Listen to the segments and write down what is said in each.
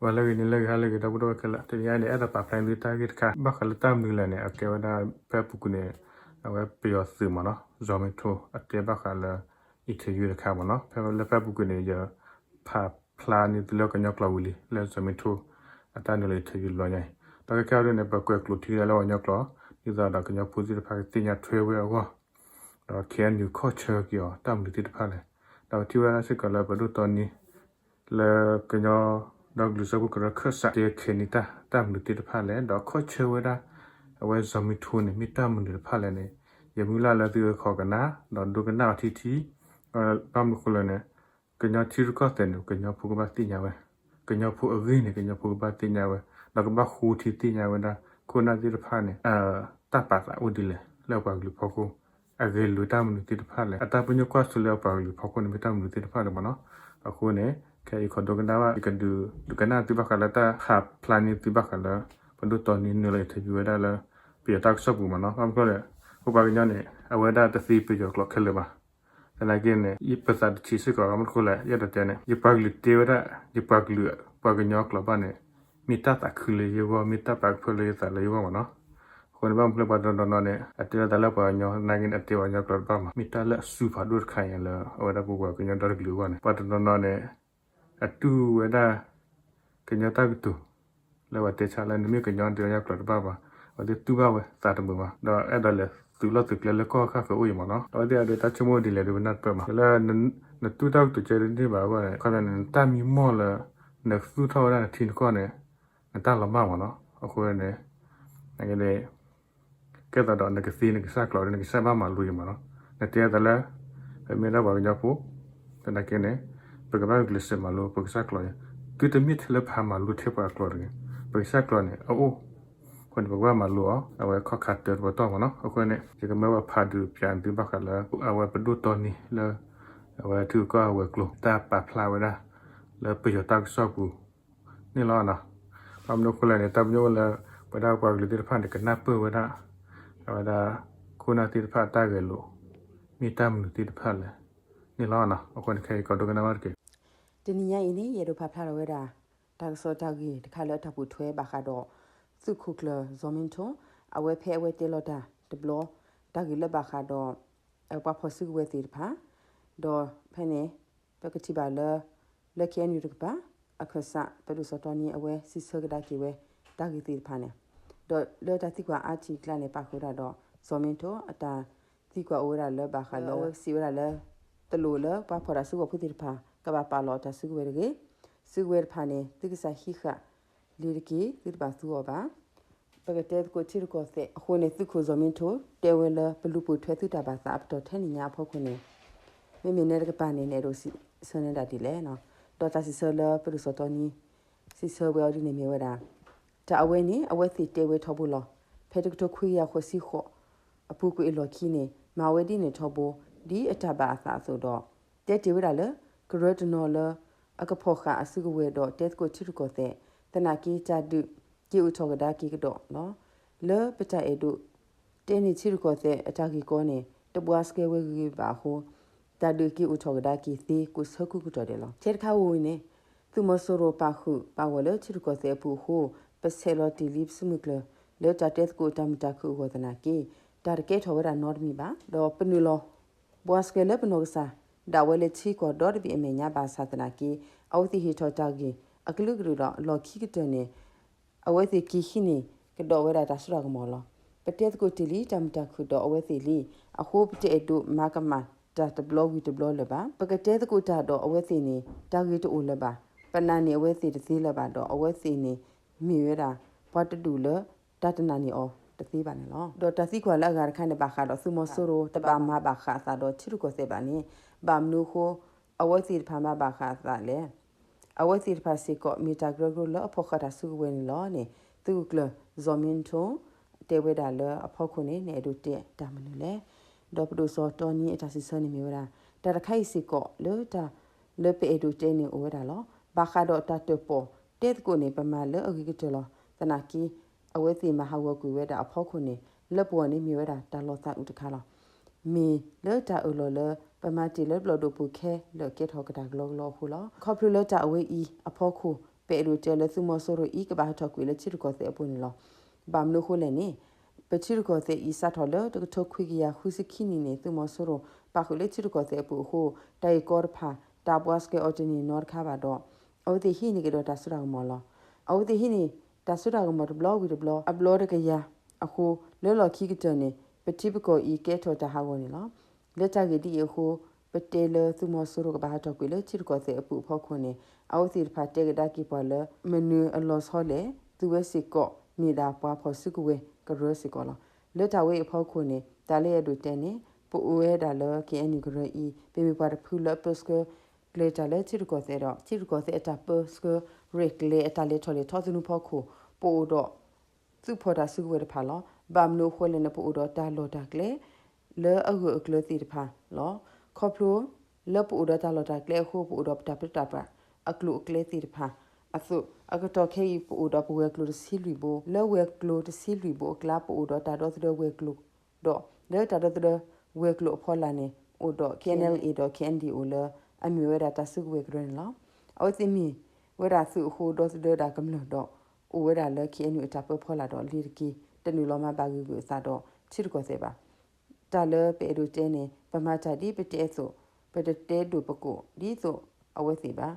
ဂီၤလၢအဂ့ၤ နံၤလၢအဂ့ၤ ဟါလၢအဂ့ၤ ဒီပုၢ်ဝဲၢ်ခဲလၢာ်, တနံၤအံၤန့ၣ် အဲၣ်ဒိးပာ်ဖျါန့ၢ်သုတၢ်ဂ့ၢ်တခါ ဘၣ်ဃးလၢတၢ်မနုၤလဲၣ်န့ၣ် အကဲဝဲဒၣ်ဖဲအပူၤကွံာ်န့ၣ် အဝဲပယီၤသုးမ့ၢ်နီၤ ဇီၤမ့ထိ အတဲဘၣ်ဃးလၢ interview တခါမ့ၢ်နီၤ ဖဲလၢဖဲအပူၤကွံာ်န့ၣ် ယဖးဖျါန့ၢ်သုလၢကညီကျိာ်ဝံၤလံ လၢဇီၤမ့ထိ အတၢ်နုာ်လီၤ interview တဘျီညါအံၤ ဒီးခဲခဲအံၤဒ်န့ၣ် ပကွဲးကျိးထံကဒါလၢပှၤကညီကျိာ် ဒ်သိးဒီးကညီဖိသ့ၣ်တဖၣ်ကသ့ၣ်ညါထွဲဝဲအဂီၢ် ဒီး K N U ခီၣ်ဆၢက့ၤအီၤ တၢ်မနုၤသ့ၣ်တဖၣ်လဲၣ်. ဒီးပထံၣ်ဝဲဒၣ်စ့ၢ်ကီးလၢပဒိၣ်တီနံ လၢကညီဒီကလုာ်စၢဖှိၣ်ကရၢခၢၣ်စး တဲခဲနံၤတၢ် တၢ်မနုၤသ့ၣ်တဖၣ်လဲၣ်, ဒီးခီၣ်ဆၢဝဲဒၣ် အဝဲဇီၤမ့ထိန့ၣ် မ့ၢ်တၢ်မနုၤတဖၣ်လဲၣ်န့ၣ် ယမုၢ်လၢ်လၢသုကခိးကနၣ် ဒီးဒိကနၣ်အီၤထံထံ ဘၣ်မနုၤဃိလဲၣ်န့ၣ် ကညီထံရူၢ်ကီၢ်သဲးန့ၣ် ကညီဖိကဘၣ်သ့ၣ်ညါဝဲ, ကညီဖိအဂ့ၢ်န့ၣ် ကညီဖိကဘၣ်သ့ၣ်ညါဝဲ, ဒီးကဘၣ်ဃိထံသ့ၣ်ညါဝဲဒၣ် ခိၣ်နၢ်သ့ၣ်တဖၣ်န့ၣ် တၢ်ပာ်သးအိၣ်ဒ်လဲၣ် လၢအပှၤကလုာ်ဖီခိၣ်, အဂဲၤလိာ်တၢ်မနုၤသ့ၣ်တဖၣ်လဲၣ်, အတၢ်ပညိၣ်ကွၢ်စိလၢအပှၤကလုာ်ဖီခိၣ်န့ၣ် မ့ၢ်တၢ်မနုၤသ့ၣ်တဖၣ်လဲၣ်မ့ၢ်နီၤ. အဃိန့ၣ် ခဲအံၤယခိးဒိကနၣ်ဘၣ် ယကဒုးဒုးကနၣ်သုဘၣ်ဃးလၢတၢ်ဟးဖျါန့ၢ်သုဘၣ်ဃးလၢ ပဒိၣ်တီနံနုာ်လီၤ interview ဝဲဒၣ်လၢ ပယီၤတၢ်ကစီၣ်ပူၤမ့ၢ်နီၤ. ဘၣ်မနုၤဃိလဲၣ် ပပှၤကညီန့ၣ် အဝဲဒၣ်တသ့ပယီၤကျိာ်ခဲလၢာ်ဘၣ်. သနာ်က့န့ၣ် ယပသးတဆံးစ့ၢ်ကီး ဘၣ်မနုၤဃိလဲၣ် ယအဲၣ်ဒိးတဲန့ၣ် ယပှၤကလုာ်တဲဝဲဒၣ် ယပှၤကလုာ် ပှၤကညီကျိာ်ဘၣ်န့ၣ် မ့ၢ်တၢ်သးခုလၢယဂီၢ် မ့ၢ်တၢ်ပာ်ကဖၢလၢယသးလၢယဂီၢ်မ့ၢ်နီၤ. အဃိန့ၣ် ဘၣ်မနုၤဃိလဲၣ် ပှၤတနီၤနီၤန့ၣ် အတဲလီၤသးလၢပှၤကညီ သနာ်က့န့ၣ် အတဲပှၤကညီကျိာ်တဘၣ်မး မ့ၢ်တၢ်လၢအစူၤဖးဒိၣ်တခါအံၤလၢ အဝဲဒၣ်ပပှၤကညီဒီတကလုာ်အဂီၢ်န့ၣ် ပှၤတနီၤနီၤန့ၣ် အတူၢ်ဝဲဒၣ် ကညီတၢ်ကတိၤ လၢပှၤတဲဆါလၢနမ့ၢ်ကညီ နတဲကညီကျိာ်တဘၣ်ဘၣ်, အဝဲသ့ၣ်တူၢ်ဘၣ်ဝဲသးတမုာ်ဘၣ်, ဒီးအဲၣ်ဒိးလဲၤသုးလီၢ်သုးကျဲလၢကီၢ်ခါဃၢၤအိၣ်အံၤမ့ၢ်နီၤ. အဝဲသ့ၣ်အဒိတၢ်ဆိကမိၣ်ဒ်လဲၣ်ဒီးပနၢ်တပၢၢ်မး လၢ နတူၢ်တၢ်ကတိၤကဲတန့ၢ်ဘၣ်အဂီၢ်န့ၣ် ခီပညီန့ၣ် နတၢ်မံမီၢ်လၢ နကသူၣ်ထီၣ်ဝဲဒၣ်နထံနကီၢ်န့ၣ် နတၢ်လီၤမၢ်မ့ၢ်နီၤ. အဃိန့ၣ် ကဲသးဒီးနကသ့နကစၢ်ကျိာ် နကစၢ်ဘၣ်မၤလိအံၤမ့ၢ်နီၤ. နတဲသးလၢ ပမ့ၢ်ဒၣ်ပှၤကညီဖိ သနာ်က့န့ၣ် ပကဘၣ်ဂုာ်ကျဲးစၢးမၤလိပကစၢ်ကျိာ်အံၤ, သုတမ့ၢ်ထဲလၢပဟးမၤလိထဲပှၤအကျိာ်တဂ့ၤ, ပကစၢ်ကျိာ်န့ၣ် အအိၣ်, အဃိန့ၣ် ပကဘၣ်မၤလိအီၤ အဝဲခီၣ်ခါတၢတပတီၢ်မ့ၢ်နီၤ. အဃိန့ၣ် ယကမၢဘၣ်ဖးဒုးပၠးသုဘၣ်ဃးလၢ အဝဲပဒိၣ်တီနံလၢ အဝဲထံဂုၤကီၢ်ဂၤဝဲၤကျိၤ တၢ်ပာ်ဖျါဝဲဒၣ် လၢပယီၤတၢ်ကစီၣ်ပူၤ န့ၣ်လီၤ. ဘၣ်မနုၤအဃိလဲၣ်န့ၣ် တၢ်ပညိၣ်အိၣ်လၢ ပဝဲဒၣ်ပှၤကလုာ်သ့ၣ်တဖၣ်န့ၣ် ကနၢ်ပၢၢ်ဝဲဒၣ် အဝဲဒၣ် ခိၣ်နၢ်သ့ၣ်တဖၣ်အတၢ်ဂဲၤလိာ် မ့ၢ်တၢ်မနုၤသ့ၣ်တဖၣ်လဲၣ်န့ၣ်လီၤ. အဃိန့ၣ် ခဲအံၤကီးဒိကနၣ်ဘၣ်တက့ၢ်. တနံၤညါအံၤန့ၣ် ယအဲၣ်ဒိးပာ်ဖျါထီၣ်ဝဲဒၣ် တၢ်ကစီၣ်တၢ်ဂ့ၢ်တခါလၢအတၢ်ပိာ်ထွဲဘၣ်ဃးဒီး သုးခိၣ်ကျၢၢ် ဇီၤမ့ထိ အဝဲဖဲအဝဲတဲလီၤတၢ်တဘျီ တၢ်ဂ့ၢ်လၢဘၣ်ဃးဒီး ပှၤဖီၣ်စုကဝဲၤသ့ၣ်တဖၣ် ဒီးဖဲန့ၣ် ပကထံၣ်ဘၣ်လၢ လၢ K N U တကပၤ အခၢၣ်စး ပဒိၣ်စီၤတီနံ အဝဲစံးဆၢကဒါက့ၤဝဲ တၢ်ဂ့ၢ်သ့ၣ်တဖၣ်န့ၣ်, ဒီးလၢတၢ်သံကွၢ်အါထံၣ်အကျါန့ၣ် ပာ်ဃုာ်ဝဲဒၣ်ဒီး ဇီၤမ့ထိ အတၢ်သံကွၢ်အိၣ်ဝဲဒၣ်လၢဘၣ်ဃးလၢ အဝဲစံးဝဲဒၣ်လၢ တလိၣ်လၢပှၤဖီၣ်တၢ်စုကဝဲၤဖိသ့ၣ်တဖၣ် ကဘၣ်ပာ်လီၤအတၢ်စုကဝဲၤတဂ့ၤ, စုကဝဲၤတဖၣ်န့ၣ် သုကစၢ်ဟံးဃာ်လံတက့ၢ် သုတဘၣ်သူအီၤဘၣ် ပကတဲသကိးထံရူၢ်ကီၢ်သဲးအဃိန့ၣ် သုးခိၣ်ဇီၤမ့ထိ တဲဝဲလၢပလူၤပိာ်ထွဲသုတၢ်ဘၣ်သးအပတီၢ်ထဲန့ၣ်ညါအဖီခိၣ်န့ၣ် မ့မ့ၢ်နဲတကပၤန့ၣ် နအဲၣ်ဒိးစံးဆၢန့ၢ်ဒၣ်ဒ်လဲၣ်. ဒီးတၢ်စံးဆၢလၢပဒိၣ်စီၤတီနံ စံးဆၢဝဲအီၤဒ်န့ၣ်မ့ၢ်ဝဲဒၣ် တၢ်အဝဲန့ၣ် အဝဲသ့ၣ်တဲဝဲထီဘိလီၤ. ဖဲတကထိခွံကယၤဃိးဆံဃိး အပူၤကွံာ်အလီၢ်ခံန့ၣ် မၤဝဲဒ်န့ၣ်ထီဘိ ဒ်အတၢ်ဘၣ်အသးအသိးဒီး တဲတ့ၢ်ဝဲဒၣ်လၢ ကရၢတနီၤလၢ အကဖီၣ်ဃာ်အစုကဝဲၤဒီးတဲသကိးထံရူၢ်ကီၢ်သဲး သနာ်က့တၢ်ဒုးက့ၤအိၣ်ထီၣ်ကဒါက့ၤကဒီးလီၤ. လၢပတၢ်အဲၣ်ဒိး တဲန့ၢ်ထံရူၢ်ကီၢ်သဲးအတၢ်ဂ့ၢ်ကီန့ၣ် တဘှါစကဲဝဲဂ့ၤဂ့ၤဘၣ်အဃိ တၢ်ဒုးက့ၤအိၣ်ထီၣ်ကဒါက့ၤသ့ကိးဆၢကိးကတီၢ်ဒဲးလီၤ. ထဲတခါဧိၤန့ၣ် သုးမီၤစိရိၤပာ်ဃုာ်ပာ်ဂီၢ်လၢထံရူၢ်ကီၢ်သဲးအပူၤအဃိ ပဆဲးလီၤတ့ၢ်လံပစုမုၢ်ကျၢၢ် လၢတၢ်တဲသကိးတၢ်မုာ်တၢ်ခုၣ်အဂီၢ်သနာ်က့ တၢ်တကဲထီၣ်ဝဲဒၣ်နီတမံၤဘၣ်. ဒီးပနုာ်လီၤ ဘှါစကဲလၢပနီၢ်ကစၢ် ဒၣ်ဝဲလၢထံကီၢ်ဒီတဘ့ၣ်အမဲာ်ညါဘၣ်ဆၣ်သနာ်က့ အဝဲသ့ၣ်ဟ့ၣ်ထီၣ်တၢ်ဂ့ၢ်အကလုာ်ကလုာ်ဒီး လီၢ်ခံကတၢၢ်န့ၣ် အဝဲသ့ၣ်က့ၤဟံးန့ၢ်ကဒီးဝဲဒၣ်တၢ်စိတၢ်ကမီၤလီၤ. ပတဲသကိးတ့ၢ်လံတၢ်မုာ်တၢ်ခုၣ်ဒီးအဝဲသ့ၣ်လံ. အဃိပတအဲၣ်ဒိးမၤကမၣ်တၢ်တဘျီဝံၤတဘျီလၢၤဘၣ်. ပကတဲသကိးတၢ်ဒီးအဝဲသ့ၣ်န့ၣ် တၢ်ဂ့ၢ်တအိၣ်လၢၤဘၣ်. ပနာ်န့ၢ်အဝဲသ့ၣ်တသ့လၢၤဘၣ်ဒီး အဝဲသ့ၣ်န့ၣ် မ့ၢ်ဝဲဒၣ် ပှၤတဒူၣ်လၢတၢ်တနာ်န့ၢ်အီၤတသ့ဘၣ်န့ၣ်လီၤ. ဒီးတၢ်သံကွၢ်လၢအဂၤတခါန့ၣ် ဘၣ်ဃးဒီးသုးမီၤစိရိၤတဘၣ်မၤဘၣ်ဃးအသးဒီးထံရူၢ်ကီၢ်သဲးဘၣ်န့ၣ် ဘၣ်မနုၤအဃိ အဝဲသ့ၣ်တဖၣ်မၤဘၣ်ဃးအသးလဲၣ်. အဝဲသ့ၣ်တဖၣ်စ့ၢ်ကီး မ့ၢ်တၢ်ကရၢကရိလၢအဖီၣ်ဃာ်တၢ်စုကဝဲၤန့ၣ်လီၤန့ၣ် သုးခိၣ်ကျၢၢ် ဇီၤမ့ထိ တဲဝဲဒၣ်လၢအဖီခိၣ်န့ၣ် နအဲၣ်ဒိးတဲတၢ်မနုၤလဲၣ်. ဒီးပဒိၣ်စီၤတီနံအတၢ်စံးဆၢန့ၣ်မ့ၢ်ဝဲဒၣ် တၢ်တခါအံၤစ့ၢ်ကီးလၢတၢ်လၢပအဲၣ်ဒိးတဲန့ၣ်အိၣ်ဝဲဒၣ်လီၤ. ဘၣ်ဃးဒီးတၢ်တၢၣ်ပီၣ်တဲသကိးန့ၣ် ပမၤလၢအဂ့ၤကတၢၢ်လီၤ. သနာ်က့ အဝဲသ့ၣ်မၤဟးဂီၤကွံာ်ဝဲဒၣ်အဖီခိၣ်န့ၣ် လၢပဂီၢ်န့ၣ်မ့ၢ်ဝဲဒၣ်တၢ်လီၤသးအုးတခါလီၤ. မ့ၢ်လၢတၢ်အၢၣ်လီၤလၢ ပမၤတ့ၢ်လၢပျီၣ်ဒိၣ်ပူၤခဲလၢာ်ကဲထီၣ်ကတၢၢ်ကလီကလီအဃိလီၤ. ခီဖျိလၢတၢ်အဝဲအံၤအဖီခိၣ် ပအဲၣ်ဒိးတဲလၢသုးမီၤစိရိၤအံၤ ကဘၣ်ဟးထီၣ်ကွံာ်လၢထံရူၢ်ကီၢ်သဲးအပူၤန့ၣ်လီၤ. ဘၣ်မနုၤအဃိလဲၣ်န့ၣ် ပထံရူၢ်ကီၢ်သဲးအံၤ စးထီၣ်လၢတကထိခွံကယၤဃုဆံခံနံၣ်န့ၣ် သုးမီၤစိရိၤ ပာ်ဃုာ်လၢထံရူၢ်ကီၢ်သဲးအပူၤအဃိ တၢ်ဂ့ၢ်ကီတဖၣ် တၢ်ပှၤစှဲၤအီၤတန့ၢ်နီတခါဘၣ်ဒီး အဝဲသ့ၣ်ဟံးန့ၢ်ကဒီးတၢ်စိတၢ်ကမီၤလီၤ. အဝဲသ့ၣ်ဟံးန့ၢ်တၢ်စိတၢ်ကမီၤတဘျီဝံၤတဘျီ အဘျီတကယၤအဃိ လၢလီၢ်ခံကတၢၢ်န့ၣ် ပထံပကီၢ်အံၤကဲထီၣ်တၢ်ဟးဂီၤန့ၣ်လီၤ. လၢတၢ်ဂ့ၢ်ဒ်အံၤအဃိ ပတဲလၢသုးမီၤစိရိၤကဘၣ်ဟးထီၣ်ကွံာ်လၢထံရူၢ်ကီၢ်သဲးအပူၤအဖီခိၣ်န့ၣ် အဝဲသ့ၣ်တဖၣ်တဲကဒါက့ၤပှၤလၢ မနုၤအလီၤဆီလဲၣ် သုဝဲစ့ၢ်ကီး မ့ၢ်ဒၣ်ပှၤဖီၣ်စုကဝဲၤကရၢစ့ၢ်ကီးလီၤ. လၢတၢ်ဝဲအံၤအဖီခိၣ်န့ၣ် တၢ်လၢယအဲၣ်ဒိးတဲန့ၣ် ပအိၣ်ဝဲဒၣ်လၢ KNU ကရၢအံၤ ပမ့ၢ်ပှၤတဖုလၢအပၢဆှၢ ကျဲၤတၢ်လၢထံရူၢ်ကီၢ်သဲးဒီး ထံရူၢ်ကီၢ်သဲးအတၢ်ပၢဆှၢရဲၣ်ကျဲၤအတၢ်လဲၤထီၣ်လဲၤထီသနူဖီခိၣ် ပအိၣ်ဒီး သုးဖီၣ်တၢ်စုကဝဲၤတဖၣ်လီၤ. ဘၣ်မနုၤအဃိလဲၣ်န့ၣ် ပအိၣ်ဒီးတၢ်လီၢ်တၢ်ကျဲ လၢအဂၢၢ်အကျၢၤသ့ၣ်တဖၣ်လီၤ. ခီဖျိ လၢပအိၣ်ဒီးတၢ်လီၢ်တၢ်ကျဲအဃိ ပအိၣ်ဒီးပတၢ်ပၢတၢ်ပြးအကျိၤအကျဲသ့ၣ်တဖၣ်အသိး အကတီၢ်ခဲအံၤ ပအိၣ်ဒီးပဝဲၤကျိၤတဆံလွံၢ်ဘိ လၢဝဲၤကျိၤတဆံလွံၢ်ဘိအကျါ ပအိၣ်ဒီးတၢ်ဒီသဒၢဝဲၤကျိၤ ဒီးလၢတၢ်ဒီသဒၢဝဲၤကျိၤအဖီလာ်န့ၣ် အိၣ်ဒီး KNLA ဒီး KNDO လၢအမ့ၢ်ဝဲဒၣ်တၢ်စုကဝဲၤကရၢန့ၣ်လီၤ. အဝဲသ့ၣ်မ့ၢ်ဝဲဒၣ်သုးအဃိ ဒီသဒၢဒၣ်ကမျၢၢ်ဒီး အိၣ်ဝဲဒၣ်လၢ KNU အတၢ်ပၢဖီလာ်ဒီး လ့ၤတက့ၤ တနုာ်လီၤမၤဘၣ်ဂ့ၢ်ဂုာ်အသးဒီးထံရူၢ်ကီၢ်သဲးဘၣ်. တၢ်လၢပအဲၣ်ဒိးတဲန့ၣ် ပမၤတၢ်ဒ်ပတဲအသိး, ပတတဲဒိၣ်ပကိၢ်ဒ်သိးအဝဲသ့ၣ်ဘၣ်.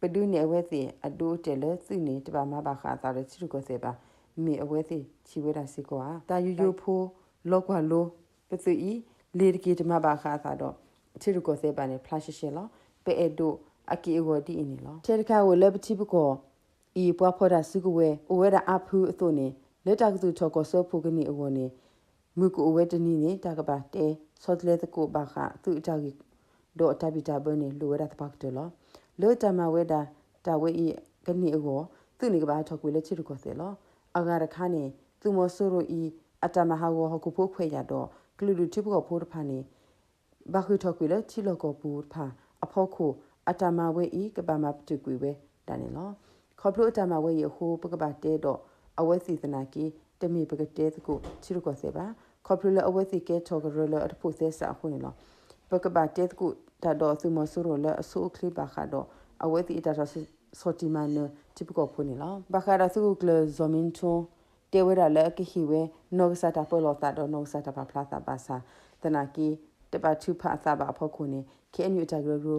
ပဒုးနဲၣ်အဝဲသ့ၣ်အဒိအတဲာ်လၢသုးန့ၣ် တဘၣ်မၤဘၣ်ဃးအသးဒီးထံရူၢ်ကီၢ်သဲးဘၣ်. မ့ၢ်အဝဲသ့ၣ်ထံၣ်ဝဲဒၣ်စ့ၢ်ကီးဧါ. တၢ်ယူယိဖိလီၤကွၢ်လိ ပသုးအံၤ လ့ၤတက့ၤတမၤဘၣ်ဃးအသးဒီး ထံရူၢ်ကီၢ်သဲးဘၣ်န့ၣ် ဖျါရှဲရှဲလီၤ. ပအဲၣ်ဒိးအက့ၢ်အဂီၤဒ်အံၤန့ၣ်လီၤ. ထဲတခါဧိၤလၢပထံပကီၢ်အံၤ ပှၤဖီၣ်တၢ်စုကဝဲၤ အိၣ်ဝဲဒၣ်အါဖုအသိးန့ၣ် လၢတၢ်ကသူၣ်ထီၣ်ကီၢ်စၢဖှိၣ်ကန့ၢ်အဂီၢ်န့ၣ် မုၢ်ကအိၣ်ဝဲတနံၤန့ၣ် တၢ်ကဘၣ်တဲဆီတလဲသကိးဘၣ်ဃးသုးအတၢ်ဂ့ၢ် ဒီးတၢ်ဘံၣ်တၢ်ဘၢန့ၣ် လိၣ်ဝဲဒၣ်သပှၢ်ကတၢၢ်လီၤ. လၢတၢ်မၤဝဲဒၣ်တၢ်ဝဲအံၤကန့ၢ်အဂီၢ် သုးန့ၣ်ကဘၣ်ဟးထီၣ်ကွံာ်လၢထံရူၢ်ကီၢ်သဲးလီၤ. အဂၤတခါန့ၣ် သုးမီၤစိရိၤအံၤ အတၢ်မၤဟးဂီၤဟီၣ်ခိၣ်ဖိခွဲးယာ်ဒီး ကလုာ်ဒူၣ်ထံဖိကီၢ်ဖိတဖၣ်န့ၣ် ဘၣ်ဃုာ်ထီၣ်ကွံာ်လၢထံလီၢ်ကီၢ်ပူၤတဖၣ်အဖီခိၣ် အတၢ်မၤဝဲအံၤ ကဘၣ်မၤပတုာ်ကွံာ်ဝဲဒၣ်န့ၣ်လီၤ. ခီဖျိအတၢ်မၤဝဲအံၤအဃိ ပကဘၣ်တဲဒီးအဝဲသ့ၣ်သနာ်က့ တမ့ၢ်ပကတဲသကိးထံရူၢ်ကီၢ်သဲးဘၣ်. ခီဖျိလၢအဝဲသ့ၣ်ကဲထီၣ်ကရၢလၢအတဖိးသဲစးအဃိန့ၣ်လီၤ. ပကဘၣ်တဲသကိးတၢ်ဒီးသုးမီၤစိရိၤလၢအဆိအချ့ဘၣ်ဃးဒီး အဝဲသ့ၣ်အတၢ်ဆီၣ်တံၢ်မၤနၢၤထံဖိကီၢ်ဖိန့ၣ်လီၤ. ဘၣ်ဃးဒီးသုးခိၣ်ကျၢၢ် ဇီၣ်မ့ထူ တဲဝဲဒၣ်လၢအကဟ့ၣ်ဝဲ နီၢ်ကစၢ်တၢ်ပၢလီၤသးဒီးနီၢ်ကစၢ်တၢ်ပာ်ဖျါသးဘၣ်ဆၣ်သနာ်က့ တဘၣ်ထုးဖးအသးဘၣ်အဖီခိၣ်န့ၣ် KNU အတၢ်ကရၢကရိ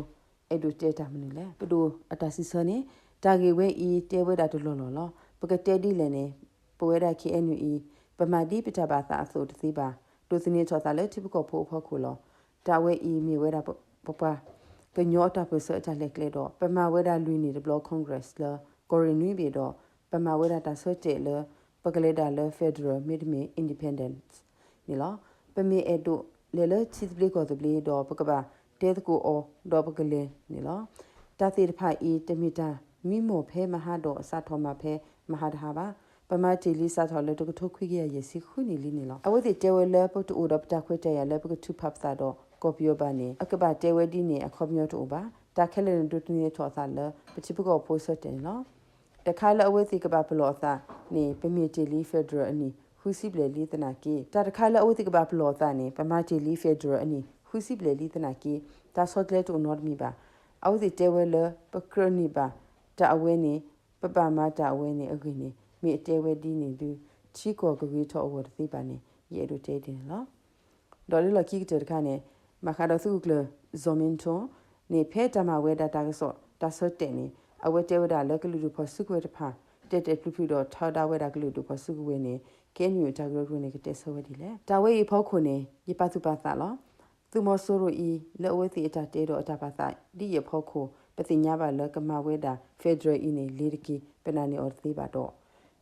အဲၣ်ဒိးတဲတၢ်မနုၤလဲၣ်. ပဒိၣ်အတၢ်စံးဆၢန့ၣ် တၢ်ဂ့ၢ်ဝဲအံၤတဲဝဲဒၣ်တလီၢ်လီၢ်လီၤ. ပကတဲဒ်လဲၣ်န့ၣ် ပဝဲဒၣ် KNU အံၤ ပမၤဒ်ပတၢ်ဘၣ်သးအသိးတသ့ဘၣ်. ဒိးသန့ၤထီၣ်သးလၢထံဖိကီၢ်ဖိအဖီခိၣ်လီၤ. တၢ်ဝဲအံၤမ့ၢ်ဝဲဒၣ်ပပှၤကညီအတၢ်ပၢၢ်ဆၢအတၢ်လဲၤကျဲဒီး ပမၤဝဲဒၣ်လွံၢ်နံၣ်တဘျီ Congress လၢကီၢ်ရ့ၣ်နွံဘ့ၣ်ဒီး ပမၤဝဲဒၣ်တၢ်ဆၢတဲာ်လၢ ပကလဲၤဒၣ်လၢ federal မ့တမ့ၢ် independence န့ၣ်လီၤ. ပမ့ၢ်အဲၣ်ဒိးလဲၤလၢထံသဘျ့ကီၢ်သဘျ့ဒီး ပကဘၣ်တဲသကိးအီၤဒီးပကလဲၤန့ၣ်လီၤ. တၢ်သ့ၣ်တဖၣ်အံၤ တမ့ၢ်တၢ်မံမီၢ်ဖဲမဟါဒီးစးထီၣ်မၤဖဲမဟါတဟါဘၣ်. ပမၤတ့ၢ်လံစးထီၣ်လၢတကထိခွံကယၤယဲၢ်ဆံဃုနံၣ်လံန့ၣ်လီၤ. အဝဲသ့ၣ်တဲဝဲလၢပတအိၣ်ဒီးပတၢ်ခွဲးတၢ်ယာ်လၢပကထုးဖးပသးဒီးကီၢ်ပယီၤဘၣ်န့ၣ် အကဘၣ်တဲဝဲဒ်န့ၣ်အခီပညီတအိၣ်ဘၣ်. တၢ်ခဲလၢာ်န့ၣ် ဒိးသန့ၤထီၣ်အသးလၢပထံဖိကီၢ်ဖိဆၢတဲာ်န့ၣ်လီၤ. တခါလၢအဝဲသ့ၣ်ကဘၣ်ပလီၢ်အသးန့ၣ် ပမ့ၢ်တ့ၢ်လံ federal အနံၣ်ဃုဆံဘျဲၣ်လံသနာ်က့ တၢ်တခါလၢအဝဲသ့ၣ်ကဘၣ်ပလီၢ်အသးန့ၣ် ပမၤတ့ၢ်လံ federal အနံၣ်ဃုဆံဘျဲၣ်လံသနာ်က့ တၢ်ဆီတလဲတအိၣ်နီတမံၤဘၣ်. အဝဲသ့ၣ်တဲဝဲလၢ ပကြၢးန့ၢ်ဘၣ်တၢ်အဝဲန့ၣ် ပဘၣ်မၤတၢ်အဝဲန့ၣ်အဂ့ၢ်န့ၣ် မ့ၢ်အတဲဝဲဒ်န့ၣ်ဒုး ထံကီၢ်ကဂ့ၤထီၣ်အဂီၢ်တသ့ဘၣ်န့ၣ် ယအဲၣ်ဒိးတဲဒ်န့ၣ်လီၤ. ဒီးလၢလီၢ်ခံကတၢၢ်တခါန့ၣ် ဘၣ်ဃးဒီးသုးခိၣ်ကျၢၢ် ဇီၣ်မ့ထူ န့ၣ် ဖဲတၢ်မၤဝဲဒၣ်တၢ်ကစီၣ်တၢ်ဆၢတဲာ်န့ၣ် အဝဲတဲဝဲဒၣ်လၢကလုာ်ဒူၣ်ဖီၣ်စုကဝဲၤတဖၣ် တဲာ်တဲာ်ဖျုးဖျုးဒီးထီဒါဝဲဒၣ်ကလုာ်ဒူၣ်ဖီၣ်စုကဝဲၤန့ၣ် KNU အတၢ်ကရၢကရိန့ၣ် ကတဲဆၢဝဲဒ်လဲၣ်. တၢ်ဝဲအံၤအဖီခိၣ်န့ၣ် ယပာ်သူၣ်ပာ်သးလီၤ. သုးမီၤစိရိၤအံၤ လၢအဝဲသ့ၣ်အတၢ်တဲဒီးအတၢ်ပာ်သးဒ်အံၤအဖီခိၣ် ပသ့ၣ်ညါဘၣ်လၢကမၤဝဲဒၣ် federal အံၤန့ၣ် လ့ၤတက့ၤ ပနာ်န့ၢ်အီၤတသ့ဘၣ်ဒီး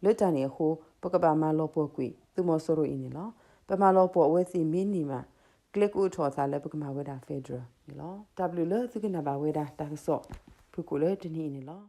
လၢတၢ်န့ၣ်အဃိ ပကဘၣ်မၤလီၤပှီၢ်ကွံာ် သုးမီၤစိရိၤအံၤန့ၣ်လီၤ. ပမၤလီၤပှီၢ်အဝဲသ့ၣ်မ့ၢ်န့ၢ်မး ကျဲကအိးထီၣ်အသးလၢပကမၤဝဲဒၣ် federal န့ၣ်လီၤ. တၢ်ဘျုးလၢသုကနၣ်ဘၣ်ဝဲဒၣ်တၢ်ကစီၣ်ဖုၣ်ကိာ်လၢတနံၤအံၤန့ၣ်လီၤ.